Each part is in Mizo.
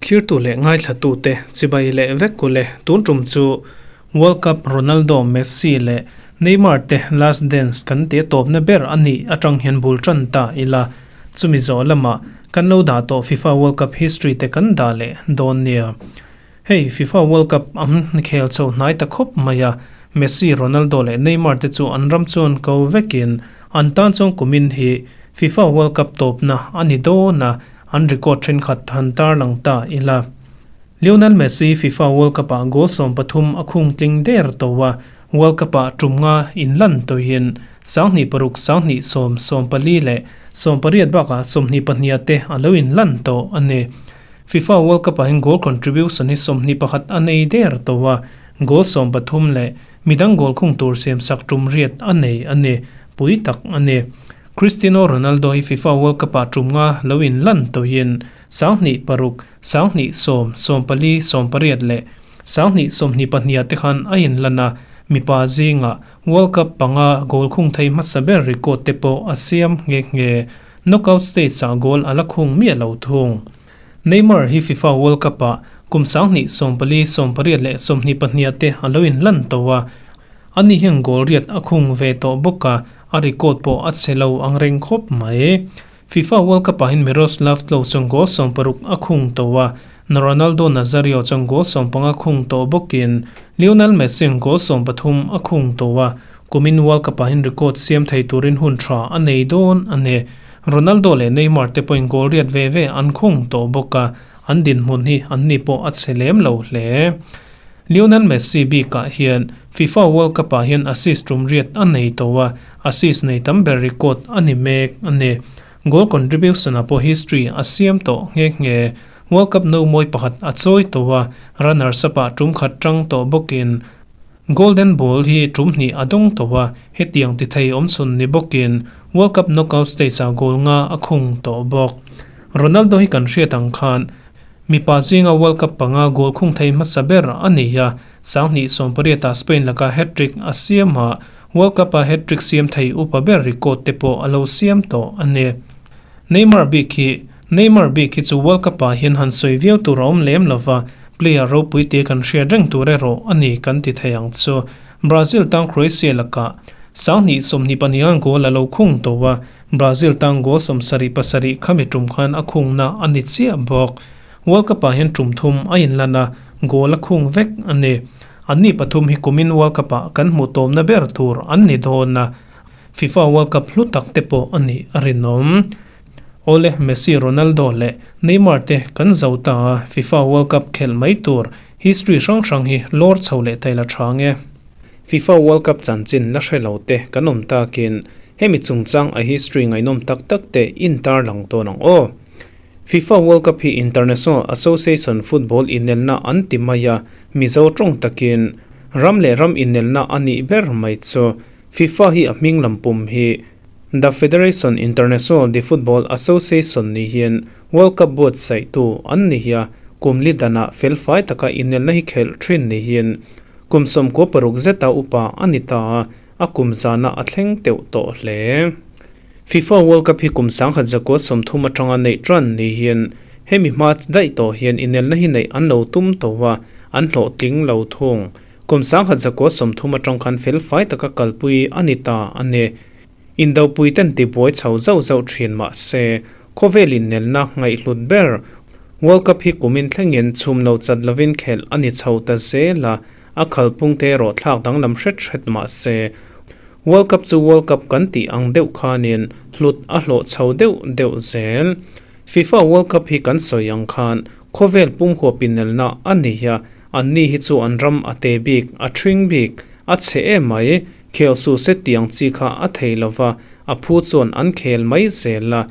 Thlirtu leh ngaithlatute chibai leh vek u le. Tun tum chu World Cup Ronaldo, Messi leh Neymar te last dance kan tih a tawpna ber a nih atang hian bul tan ta ila. Chumi zawh lamah kan lo dah tawh FIFA World Cup history te kan dah leh dawn nia. Hei FIFA World Cup an khel chho hnai ta khawp mai a, Messi, Ronaldo leh Neymar te chu an ram chuan ko vekin an tan chuan kumin hi FIFA World Cup tawpna a ni dawn a, an record thenkhat han tarlang ta ila. Lionel Messi FIFA World Cup ah goal 13 a khung tling der tawh a, World Cup ah tum nga inlan tawhin 26, 20, 10, 14 leh 18 bakah 22 te a lo inlan tawh a ni. FIFA World Cup ah hian goal contribution hi 21 a nei der tawh a, goal 13 leh midang goal khung tur siamsak tum riat a nei a ni, pui tak a ni. Cristiano Ronaldo hi FIFA World Cup ah tum nga lo inlan tawhin 2006, 2010, 14, 18 leh 2022 te khan a inlan a, mipa zingah World Cup panga goal khung thei hmasa ber record te pawh a siam nghe nghe. Knockout stage ah goal a la khung miah lo thung. Neymar hi FIFA World Cup ah kum 2014, 18 leh 22 te a lo inlan tawh a, ani hian goal riat a khung ve tawh bawk a, a record pawh a chhe lo ang reng khawp mai. FIFA World Cup ah hian Miroslav Klose chuan goal 16 a khung tawh a, Ronaldo Nazario chuan goal 15 khung tawh bawkin Lionel Messi an goal 13 a khung tawh a, kumin World Cup ah hian record siam thei turin hun tha a nei dawn a ni. Ronaldo leh Neymar te pawhin goal riat ve ve an khung tawh bawk a, an dinhmun hi an ni pawh a chhe lem lo hle. Lionel Messi bikah hian FIFA World Cup ah hian assist tum riat a nei tawh a, assist nei tam ber record a ni mek a ni. Goal contribution ah pawh history a siam tawh nghe nghe. World Cup no mawi pakhat a chawi tawh a, runners up ah tum khat tang tawh bawkin Golden Ball hi tum hnih a dawng tawh a, hetiang ti thei awm chhun ni bawkin World Cup knockout stage ah goal nga a khung tawh bawk. Ronaldo hi kan hriat ang khan mipa zinga World Cup panga goal khung thei hmasa ber a ni a, 2018 ah Spain laka hat-trick a siam a, World Cup a hat-trick siam thei upa ber record te pawh a lo siam tawh a ni. Neymar bik hi Neymar bik hi chu World Cup ah hian han sawi viau tur a awm lem lova, player ropui te kan hriat reng tur erawh a ni kan ti thei ang chu. Brazil tang Croatia lakah 2022 an goal a lo khung tawh a, Brazil tang goal 77 khami tum khan a khungna a ni chiah bawk. World Cup ah hian tum thum a inlan a, goal a khung vek a ni. Anni pathum hi kumin World Cup ah kan hmuh tawmna ber tur an ni dawn a, FIFA World Cup hlu tak te pawh a nih a rinawm. Awle, Messi, Ronaldo leh Neymar te kan zo ta a, FIFA World Cup khelh mai tur history hrang hrang hi lawr chho leh ta ila tha nge. FIFA World Cup chanchin la hre lo te kan awm takin hemi chungchang a history ngaihnawm tak tak te intar lang dawn ang aw. FIFA World Cup hi International Association Football inelna an ti mai a, Mizo tawng takin ram leh ram inelna a nih ber mai chu. FIFA hi a hming lam pum hi The Federation International de Football Association ni hian World Cup buatsaihtu an ni hi a, kum li danah felfai taka inelna hi khelh thin ni hian kum 16 zeta upa a ni ta a, a kum zana a thleng teuh tawh hle. FIFA World Cup hi kum 1930 atanga neih tan ni hian hemi hma daih tawh hian inelna hi neih an lo tum tawh a, an hlawhtling lo thung. Kum 1930 atang khan felfai taka kalpui a ni ta a ni. Indopui ten tibuai chho zauh zauh thin mah se, khawvel inelna ngaihhlut ber World Cup hi kumin thlengin chhum lo chat lovin khelh a ni chho ta zel a, a khalphung te erawh thlak danglam hret hret mah se, World Cup chu World Cup kan tih ang deuh khanin hlut a hlawh chho deuh deuh zel. FIFA World Cup hi kan sawi ang khan khawvel pumhuap inelna a ni a, anni hi chu an ram a te bik, a thring bik, a chhe em mai. Khel su se tiang chi kha a thei lova, a phu chuan an khel mai zel a.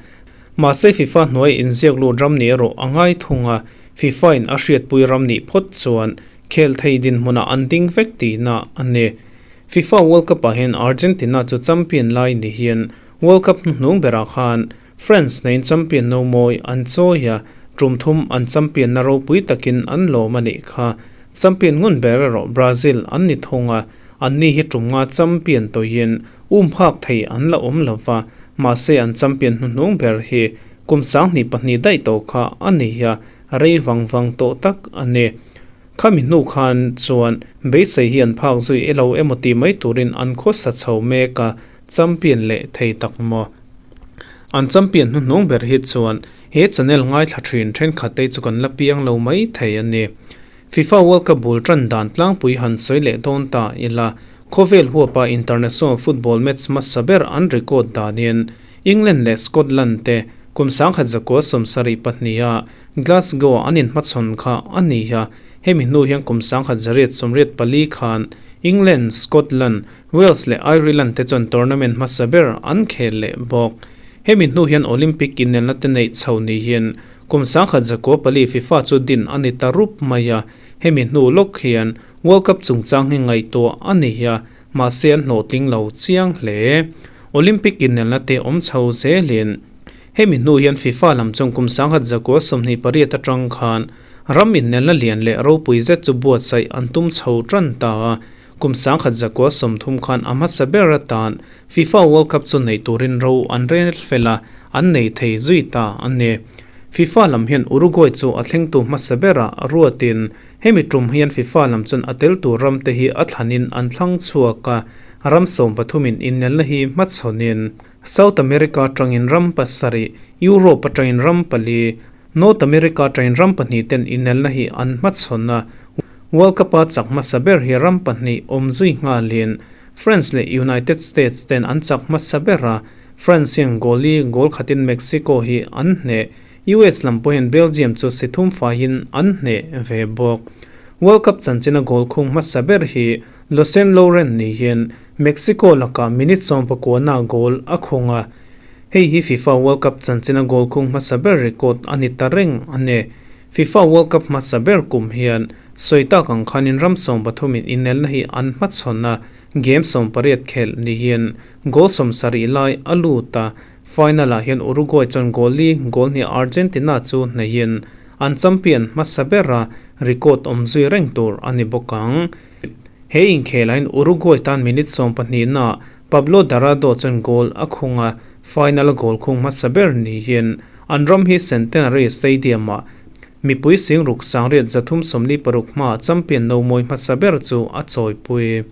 Mahse FIFA hnuai inziak lut ram nih erawh a ngai thung a, FIFA in a hriatpui ram nih phawt chuan khel thei dinhmunah an ding vek tihna a ni. FIFA World Cup ah hian Argentina chu champion lai ni hian World Cup hnuhnung berah khan France neiin champion no mawi an chawi a, tum thum an champion na ropui takin an lawm a nih kha. Champion ngun ber erawh Brazil an ni thung a, anni hi tum nga champion tawhin um phak thei an la awm lova, mahse an champion hnuhnung ber hi kum 2002 daih tawh kha a ni a. rei vang vang tawh tak a ni. Khami hnu khan chuan beisei hi an phak zui elo emaw tih mai turin an khawsa chho mek a, champion leh thei tak maw? An champion hnuhnung ber hi chuan he channel ngaithla thin thenkhat te chu kan la piang lo mai thei a ni. FIFA World Cup bul tan dan tlangpui han sawi leh dawn ta ila, khawvel huapa international football match hmasa ber an record danin England leh Scotland te kum 1972-a Glasgow-a an inhmachhawn kha a ni a, hemi hnu hian kum 1884 khan England, Scotland, Wales leh Ireland te chuan tournament hmasa ber an khel leh bawk. Hemi hnu hian Olympic inelna te neih chho niin Kum 1904 FIFA chu din a ni ta rup mai a, hemi hnu lawk hian World Cup chungchang hi ngaihtuah a ni a, mahse an hlawhtling lo chiang hle. Olympic inelna te awm chho zelin hemi hnu hian FIFA lam chuan kum 1928 atang khan ram inelna lian leh ropui zet chu buatsaih an tum chho tan ta a, kum 1930 khan a hmasa ber atan FIFA World Cup chu nei turin ro an rel fel a, an nei thei zui ta a ni. FIFA lam hian Uruguay chu a thlengtu hmasa berah ruatin hemi tum hian FIFA lam chuan a tel tur ramte hi a thlanin an thlang chhuak a, ram 13 in inelna hi hmachhawnin South America atangin ram pasarih, Europe atangin ram pali, North America atangin ram pahnih ten inelna hi an hmachhawn a. World Cup-a chak hmasa ber hi ram pahnih awm zui nghalin France leh United States ten an chak hmasa ber a, France hian goal li goal khatin Mexico hi an hneh. US lam pawh hian Belgium chu si thum faiin an hneh ve bawk. World Cup chanchina goal khung hmasa ber hi Lucien Laurent ni hian Mexico lakah minute 19 ah goal a khung a, hei hi FIFA World Cup chanchina goal khung hmasa ber record a ni ta reng a ni. FIFA World Cup hmasa ber kum hian Sawi tak ang khanin ram 13 in inelna hi an hmachhawn a, game 18 khelh niin goal 70 lai a lut a, final ah hian Uruguay chuan goal li goal hnih Argentina chu hneihin an champion hmasa ber a, record awm zui reng tur a ni bawk ang. He inkhel ah hian Uruguay tan minute 12 na Pablo Dorado chuan goal a khung a, final a goal khung hmasa ber niin an ram hi Centenary Stadium ah Mipui singruk sangriat 346 hmaa champion no mawi hmasa ber chu a chawipui.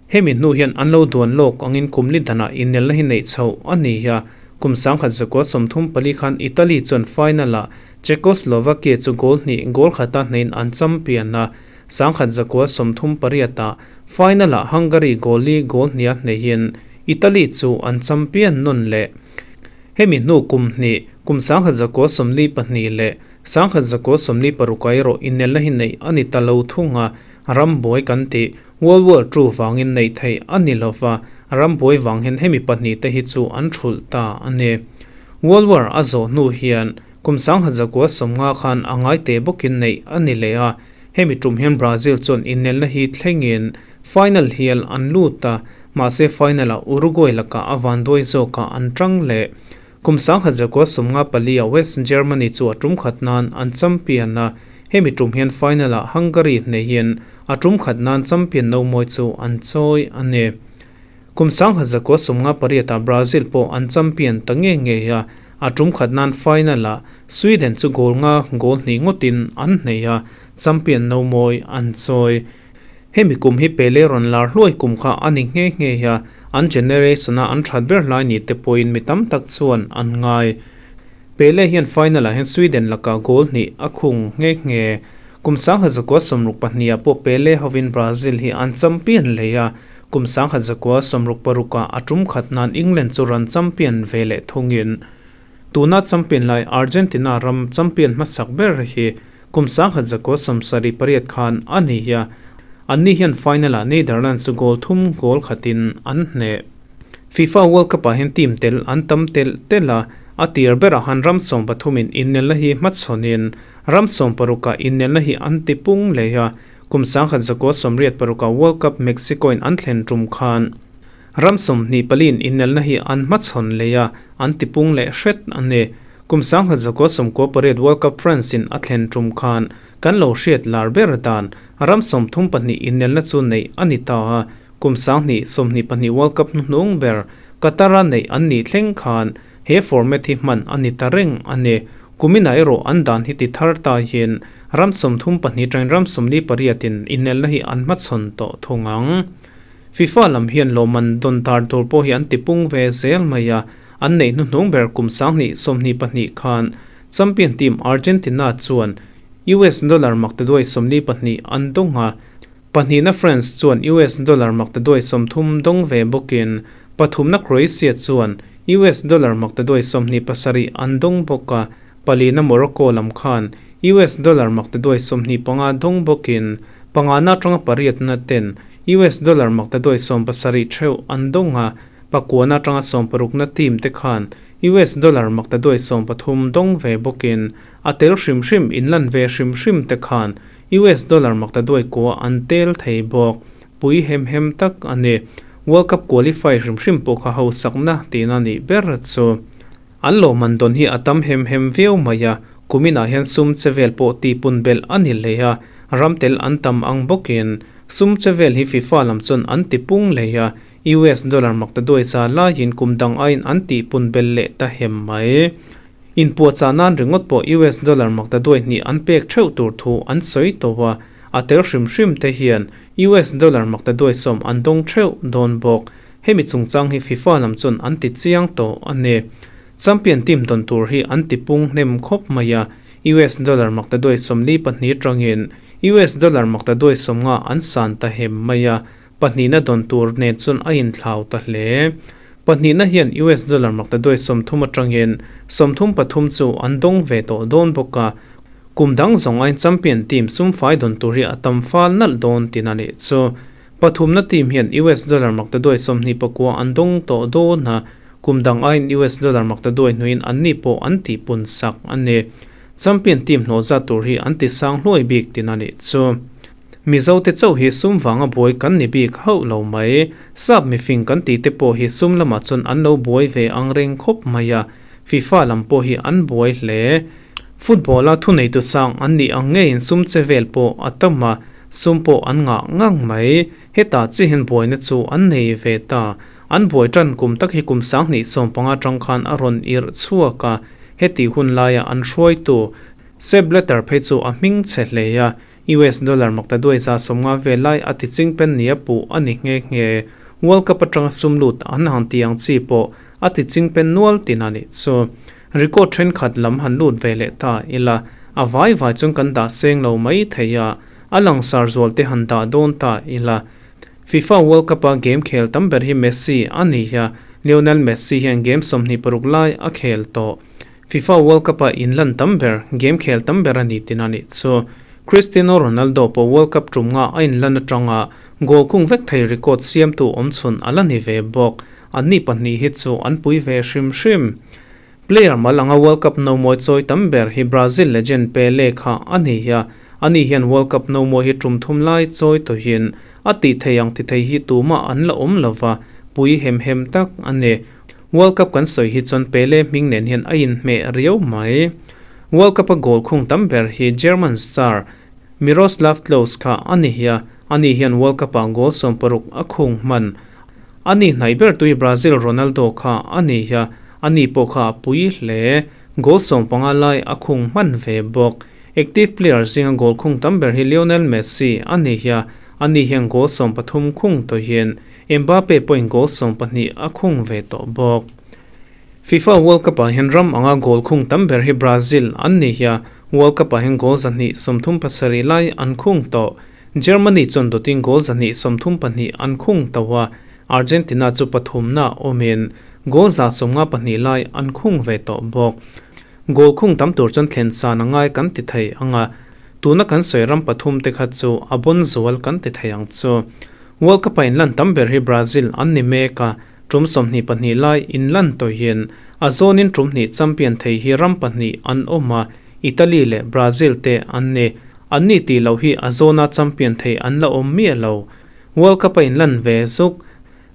Hemi hnu hian an lo duan lawk angin kum li danah inelna hi neih chhoh a ni a, kum 1934 khan Italy chuan final-ah Czechoslovakia chu goal hnih goal khata hneiin an champion a, 1938-ah final-ah Hungary goal li goal hniha hneihin Italy chu an champion nawn leh. Hemi hnu kum hnih, kum 1942 leh 1946 erawh inelna hi neih a ni ta lo thung a, rambuai kan tih, World War Two vangin neih theih a ni lo va, rambuai vang hian hemi pahnih te hi chu an thulh ta a ni. World War a zawh hnu hian kum 1950 khan a ngai teh bawkin neih a ni leh a, hemi tum hian Brazil chuan inelna hi thlengin final hial an lut a, mahse final-ah Uruguay lakah a vanduai zawkah an tang leh. Kum 1954 ah West Germany chu a tum khat nan an champion a, hemi tum hian final-ah Hungary hneihin a tum khat nan champion no mawi chu an chawi a ni. Kum 1958 ah Brazil pawh an champion ta nge nge a, a tum khat nan final-ah Sweden chu goal nga goal hnih ngawtin an hnei a, champion no mawi an chawi. Hemi kum hi Pele rawn lar hluai kum kha a ni nghe nghe a, an generation a an that ber lai ni te pawhin mi tam tak chuan an ngai. Pele hian final ah hian Sweden lakah goal hnih a khung nghe nghe. Kum 1962 ah pawh Pele hovin Brazil hi an champion leh a, kum 1966 ah a tum khat nan England chu rawn champion ve leh thungin tuna champion lai Argentina ram champion hmasak ber hi Kum 1978 khan a ni a, anni hian final-ah Netherlands chu goal thum goal khatin an hneh. FIFA World Cup-ah hian team tel an tam telh telh a, a tir berah han ram 13 in inelna hi hmachhawnin ram 16 ah inelna hi an ti pung leh a, kum 1986 ah World Cup Mexico-in an thlen tum khan ram 24 in inelna hi an hmachhawn leh a, an ti pung leh hret a ni. Kum 1998 World Cup France in a thlen tum khan kan lo hriat lar ber dan ram 32 inelna chu neih a ni ta a, kum 2022 World Cup hnuhnung ber Qatar-a neih an nih thleng khan he format hi hman a ni ta reng a ni. Kuminah erawh an dan hi ti thar ta hian ram 32 atangin ram 48 in inelna hi an hmachhawn tawh thung ang. FIFA lam hian lawmman dawn tar tur pawh hi an ti pung ve zel mai a, an neih hnuhnung ber kum 2022 khan champion team Argentina chuan US dollar maktaduai 42 an dawng a, pahnihna France chuan US dollar maktaduai 30 dawng ve bawkin pathumna Croatia chuan US dollar maktaduai 27 an dawng bawk a, palina Morocco lam khan US dollar maktaduai 25 dawng bawkin pangana atanga pariatna ten US dollar maktaduai 70 theuh an dawng a, pakuana atanga 60na team te khan US dollar maktaduai 13 dawng ve bawkin a tel hrim hrim inlan ve hrim hrim te khan US dollar maktaduai kua an tel thei bawk. Pui hem hem tak a ni. World Cup qualify hrim hrim pawh kha hausakna tihna nih ber chu. An lawmman dawn hi a tam hem hem viau mai a, kuminah hian sum che vel pawh tihpun belh a ni hlei a, ram tel an tam ang bawkin sum che vel hi FIFA lam chuan an tipung hlei a, US dollar maktaduai za laiin kum dang aiin an tihpun belh leh ta hem mai. Inpuahchah nan ringawt pawh US dollar maktaduai hnih an pek theuh tur thu an sawi tawh a, a tel hrim hrim te hian US dollar maktaduai 10 an dawng theuh dawn bawk. Hemi chungchang hi FIFA lam chuan an ti chiang tawh a ni. Champion team dawn tur hi an ti pung hnem khawp mai a, US dollar maktaduai 42 atangin US dollar maktaduai 50 an san ta hem mai a, pahnihna dawn tur nen chuan a inthlau ta hle. Pahnihna hian US dollar maktaduai 30 atangin 33 chu an dawng ve tawh dawn bawk a, kum dang zawng aiin champion team sumfai dawn tur hi a tam fal nalh dawn tina leh chu. Pathumna team hian US dollar maktaduai 29 an dawng tawh dawn a, kum dang aiin US dollar maktaduai hnuin anni pawh an tihpun sak a ni. Champion team hlawh zat tur hi an ti sang hluai bik tina leh chu. Mizo te chauh hi sum vanga buai kan ni bik hauh lo mai. Sap mifing kan tih te pawh hi sum lamah chuan an lo buai ve ang reng khawp mai a, FIFA lam pawh hi an buai hle. Football a thuneitu sang an nih ang ngeiin sum che vel pawh a tam a, sum pawh an ngah ngang mai. Hetah chi hian buaina chu an nei ve ta. An buai tan kum tak hi kum 2015 atang khan a rawn irh chhuak a, heti hun laia an hruaitu Sepp Blatter phei chu a hming chhe hle a, US dollar maktaduai 150 vel lai a ti chingpen nia puh a ni nghe nghe. World Cup atanga sum lut an han ti ang chi pawh a ti chingpen nual tin a nih chu. Record thenkhat lam han lut ve leh ta ila, a vai vai chuan kan dah seng lo mai thei a, a langsar zual te han dah dawn ta ila. FIFA World Cup a game khel tam ber hi Messi a ni a, Lionel Messi hian game 26 lai a khel tawh. FIFA World Cup a inlan tam ber, game khel tam ber a ni tin a nih chu. Cristiano Ronaldo pawh World Cup tum nga a inlan atanga goal khung vek thei record siamtu awm chhun a la ni ve bawk. Anni pahnih hi chu an pui ve hrim hrim. Player mal anga World Cup no mawi chawi tam ber hi Brazil legend Pele kha a ni a, ani hian World Cup no mawi hi tum thum lai chawi tawhin a tih thei ang ti thei hi tumah an la awm lova, pui hem hem tak a ni. World Cup kan sawi hi chuan Pele hming nen hian a inhmeh riau mai. World Cup a goal khung tam ber hi German star Miroslav Klose kha a ni hi a, ani hian World Cup ah goal 60 a khung hman. Ani hnaih ber tui Brazil Ronaldo kha a ni hi a, ani pawh kha a pui hle. Goal 15 lai a khung hman ve bawk. Active player zinga goal khung tam ber hi Lionel Messi a ni hi a, ani hian goal 13 khung tawhin Mbappe pawhin goal 12 a khung ve tawh bawk. FIFA World Cup ah hian ram anga goal khung tam ber hi Brazil an ni hi a, World Cup ah hian goal 237 lai an khung tawh. Germany chuan dawtin goal 132 an khung tawh a, Argentina chu pathumna awmin goal 152 lai an khung ve tawh bawk. Goal khung tam tur chuan thlen san a ngai kan ti thei ang a, tuna kan sawi ram pathum te kha chu a bawn zual kan ti thei ang chu. World Cup a inlan tam ber hi Brazil an ni mek a, tum 22 lai inlan tawhin a zawnin tum hnih champion thei hi ram pahnih an awm a, Italy leh Brazil te an ni. Anni tih loh hi a zawna champion thei an la awm miah lo. World Cup a inlan ve zuk.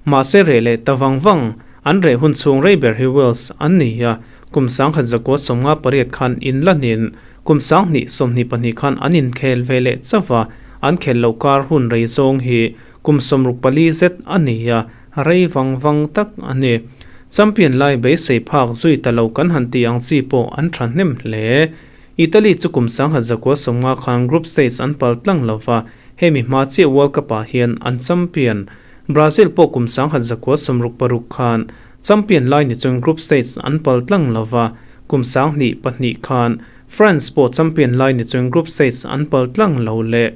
Mahse reh leh ta vang vang, an reh hun chhung rei ber hi Wales an ni a, kum 1958 khan inlanin kum 2022 khan an inkhel ve leh chauh a, an khel loh kar hun rei zawng hi kum 64 zet a ni a, rei vang vang tak a ni. Champion lai beisei phak zui ta lo kan han tih ang chi pawh an tha hnem hle. Italy chu kum 1950 khan group stage an pal tlang lo va, hemi hma chiah World Cup ah hian an champion. Brazil pawh kum 1966 khan champion lai ni chuan group stage an pal tlang lo va, kum 2002 khan France pawh champion lai ni chuan group stage an pal tlang lo leh.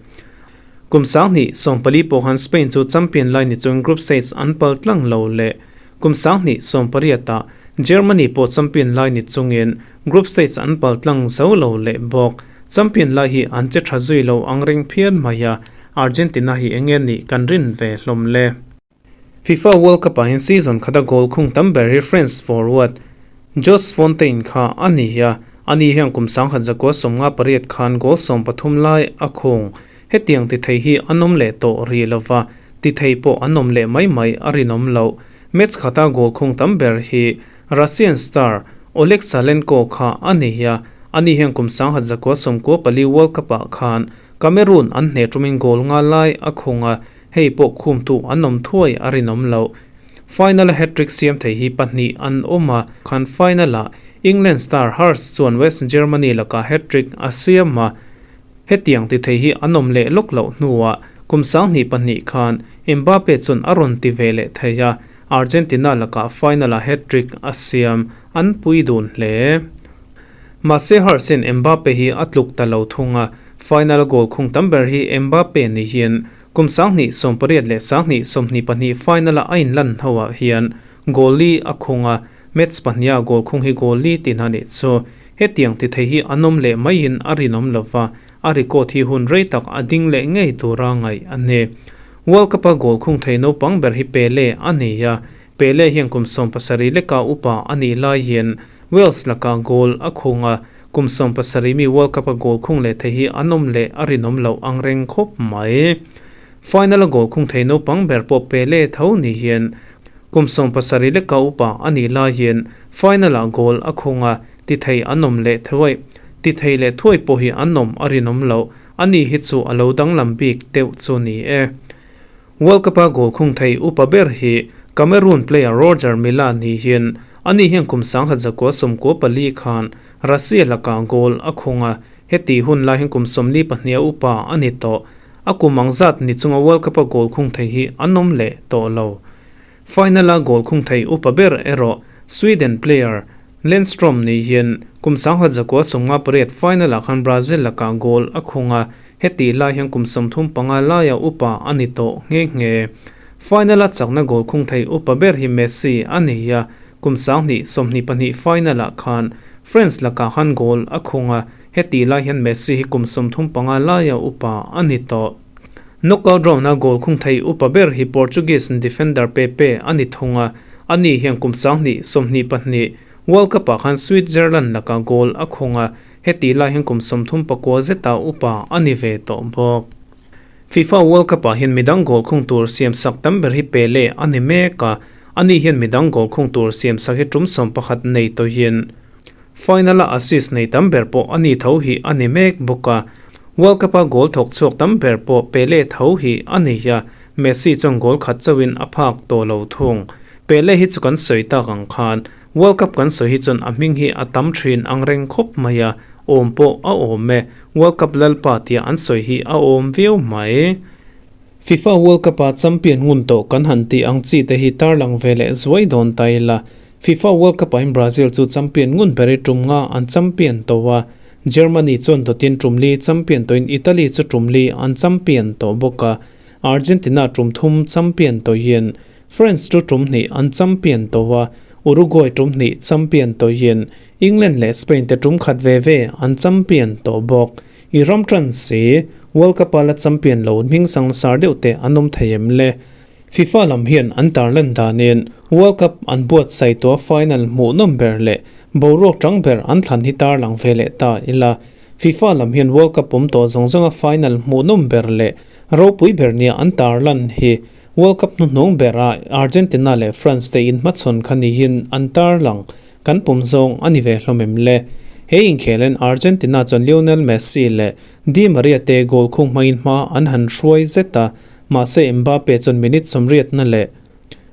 Kum 2014 pawh khan Spain chu champion lai ni chuan group stage an pal tlang lo leh. Kum 2018 ah Germany pawh champion lai ni chungin group stage an pal tlang zo lo leh bawk. Champion lai hi an che tha zui lo ang reng phian mai a, Argentina hi enge nih kan rin ve hlawm le. FIFA World Cup ah hian season khata goal khung tam ber hi France forward Just Fontaine kha a ni a, ani hian kum 1958 khan goal 13 lai a khung. Hetiang ti thei hi an awm leh tawh rih lova, ti thei pawh an awm leh mai mai a rinawm loh. Match khata goal khung tam ber hi Russian star Oleg Salenko kha a ni a, ani hian kum 1994 World Cup ah khan Cameroon an hneh tumin goal nga lai a khung a, hei pawh khumtu an awm thuai a rinawm loh. Final a hat-trick siam thei hi pahnih an awm a, khan final ah England star Hurst chuan West Germany lakah hat-trick a siam a, Hetiang ti thei hi an awm leh lawk loh hnuah kum 2002 khan Mbappe chuan a rawn ti ve leh thei a, Argentina lakah final-ah hat-trick a siam an pui dun hle. Mahse Hurst-in Mbappe hi a tluk ta lo thung a, final-a goal khung tam ber hi Mbappe ni hian kum 2018 leh 2022 final-a a inlan hnuah hian goal li a khung a, Match pahniha goal khung hi goal li tin a nih chu. Hetiang ti thei hi an awm leh maiin a rinawm lova, a record hi hun rei tak a ding leh ngei tura ngaih a ni. World Cup-a goal khung thei naupang ber hi Pele a ni a, Pele hian kum 17 leka upa a nih laiin Wales lakah goal a khung a, kum 17 mi World Cup-a goal khung leh thei hi an awm leh a rinawm loh ang reng khawp mai. Final-a goal khung thei naupang ber pawh Pele tho ni hian kum 17 leka upa a nih laiin final-ah goal a khung a, ti thei an awm leh thuai. Ti thei leh thuai pawh hi an awm a rinawm loh, ani hi chu a lo danglam bik deuh chu ni e. World Cup-a goal khung thei upa ber hi Cameroon player Roger Milla ni hian ani hian kum 1994 khan Russia lakah goal a khung a, heti hun lai hian kum 42 upa a ni tawh. A kum ang zat ni chunga World Cup-a goal khung thei hi an awm leh tawh lo. Final-a goal khung thei upa ber erawh Sweden player Lennstrom ni hian kum 1998 final-ah khan Brazil lakah goal a khung a, hetih lai hian kum 35 laia upa a ni tawh nghe nghe. Final-a chakna goal khung thei upa ber hi Messi a ni a, kum 2022 final-ah khan France lakah khan goal a khung a, Hetih lai hian Messi hi kum 35 laia upa a ni tawh. Knockout round-a goal khung thei upa ber hi Portuguese defender Pepe a ni thung a, ani hian kum 2022 World Cup-ah khan Switzerland lakah goal a khung a, hetih lai hian kum 34 zeta upa a ni ve tawh bawk. FIFA World Cup-ah hian midang goal khung tur siamsak tam ber hi Pele a ni mek a, ani hian midang goal khung tur siamsak hi tum 11 nei tawhin Final-a assist nei tam ber pawh a ni tho hi a ni mek bawk a, World Cup-a goal thawk chhuak tam ber pawh Pele tho hi a ni a, Messi chuan goal khat chauhin a phak tawh lo thung. Pele hi chu kan sawi tak ang khan World Cup kan sawi hi chuan a hming hi a tam thin ang reng khawp mai a, awm pawh a awm e, World Cup lalpa tia an sawi hi a awm viau mai. FIFA World Cup-a champion ngun tawh kan han tih ang chi te hi tarlang ve leh zuai dawn ta ila. FIFA World Cup-ah hian Brazil chu champion ngun ber i tum nga an champion tawh a, Germany chuan dawtin tum li champion tawhin Italy chu tum li an champion tawh bawk a, Argentina tum thum champion tawhin France chu tum hnih an champion tawh a, Uruguay tum hnih champion tawhin England leh Spain te tum khat ve ve an champion tawh bawk. I ram tan si, World Cup-a la champion lo hming sang sar deuh te an awm thei em le? FIFA lam hian an tarlan danin World Cup an buatsaih tawh final hmuhnawm ber leh boruak tang ber an thlan hi tarlang ve leh ta ila. FIFA lam hian World Cup awm tawh zawng zawnga final hmuhnawm ber leh ropui ber nia an tarlan hi World Cup hnuhnung bera Argentina leh France te inhmachhawn kha niin an tarlang. Kan pawm zawng a ni ve hlawm em le? He inkhelen Argentina chuan Lionel Messi leh Di Maria te goal khung hmangin hma an han hruai zet a, mahse Mbappe chuan minute 80 na leh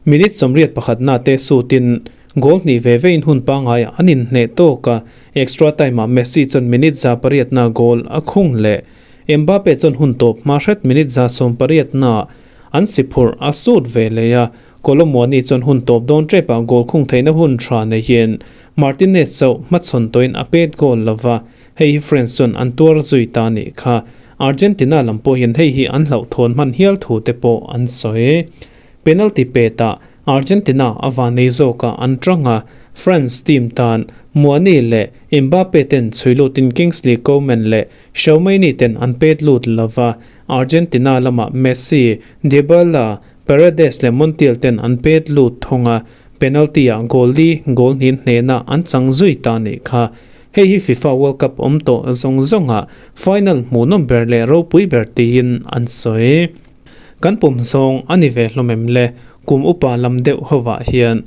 minute 81 na te sutin Goal hnih ve vein hun pangaiah an inhneh tawk a, extra time-ah Messi chuan minute 108na goal a khung leh. Mbappe chuan hun tawp hma hret minute 18naah an si phurh a sut ve leh a, Kolo Muani chuan hun tawp dawn tepah goal khung theihna hun tha neihin Martinez chauh hmachhawn tawhin a pet goal lo va, hei hi France chuan an tuar zui ta nih kha. Argentina lam pawhin hei hi an hlauhthawn hman hial thu te pawh an sawi. Penalty petah Argentina a van nei zawkah an tang a, France team tan Muani leh Mbappe ten chhui lutin Kingsley Coman leh Tchouameni ten an pet lut lo va, Argentina lamah Messi, Dybala, Paredes leh Montiel ten an pet lut thung a, penalty ah goal li goal hnin hnehna an chang zui ta nih kha. Hei hi FIFA World Cup awm tawh zawng zawngah final hmuhnawm ber leh ropui ber tiin an sawi. Kan pum zawng a ni ve hlawm em le? Kum upa lam deuh hovah hian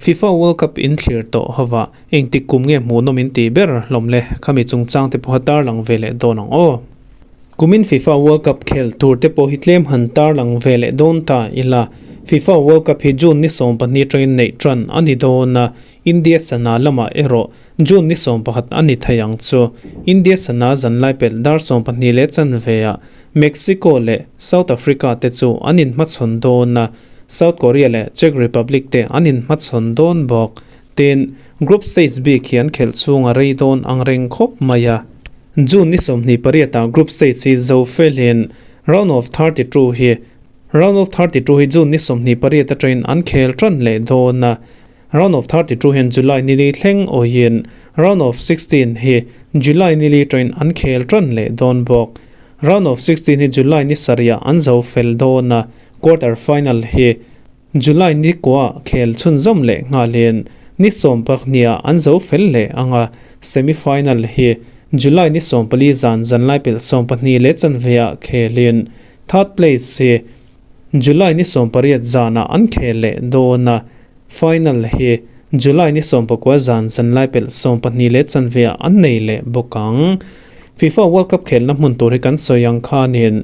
FIFA World Cup in thlir tawh hovah engtik kum nge hmuhnawm in tih ber hlawm le? Khami chungchang te pawha tarlang ve leh dawn ang aw. Kumin FIFA World Cup khel tur te pawh hi tlem han tarlang ve leh dawn ta ila. FIFA World Cup hi June ni 12 atangin neih tan a ni dawn a, India sana lamah erawh June ni 11 a ni thei ang chu. India sana zanlai pelh dar 12 leh chanve ah Mexico leh South Africa te chu an inhmachhawn dawn a, South Korea leh Czech Republic te an inhmachhawn dawn bawk. Tin, group stage bik hi an khelh chhung a rei dawn ang reng khawp mai a. June ni 28 ah group stage hi zo felin round of 32 hi round of 32 hi June ni 28 atangin an khel tan leh dawn a. Round of 32 hian July ni li thleng awiin round of 16 hi July ni li atangin an khel tan leh dawn bawk. Round of 16 hi July ni sarihah an zo fel dawn a, quarter final hi July ni kua khel chhunzawm leh nghalin ni 12ah an zo fel leh ang a, semi final hi July ni 14 zan zanlai pelh 12 leh chanveah khelin third place hi July ni 18 zanah an khel leh dawn a, final hi July ni 19 zan zanlai pelh 12 leh chanveah an nei leh bawk ang. FIFA World Cup khelna hmun tur hi kan sawi ang khanin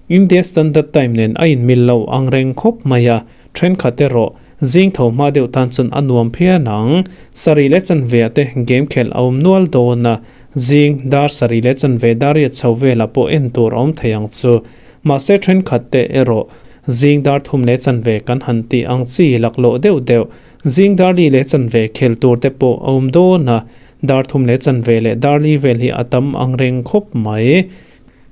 India Standard Time nen a inmil lo ang reng khawp mai a, thenkhat erawh zing tho hma deuh tan chuan a nuam phian ang. Sarih leh chanveah te game khelh a awm nual dawn a, zing dar sarih leh chanve dar riat chho velah pawh en tur a awm thei ang chu. Mahse thenkhat te erawh zing dar thum leh chanve kan han tih ang chi laklawh deuh deuh, zing dar li leh chanve khel tur te pawh a awm dawn a, dar thum leh chanve leh dar li vel hi a tam ang reng khawp mai.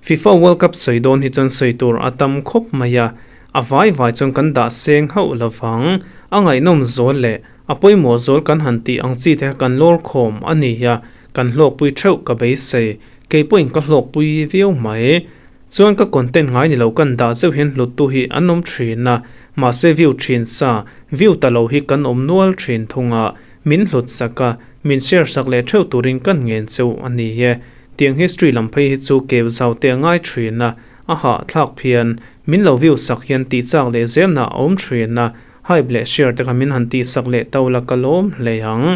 FIFA World Cup sawi dawn hi chuan sawi tur a tam khawp mai a, a vai vai chuan kan dah seng hauh lovang. A ngaihnawm zawl leh a pawimawh zawl kan han tih ang chi te kha kan lawr khawm a ni a, kan hlawkpui theuh ka beisei. Kei pawhin ka hlawkpui viau mai. Chuan ka content ngai ni lo kan dah zeuh hian hluttu hi an awm thin a, mahse view thin sa, view ta lo hi kan awm nual thin thung a, min hlut sak a, min share sak leh theuh turin kan ngen cheu a ni e. Tiang history lam phei hi chu keu zau te a ngai thin a, a hahthlak phian. Min lo view sak hian tih chak leh zelna a awm thin a, hype leh share te kha min han tih sak leh to la ka lawm hle ang.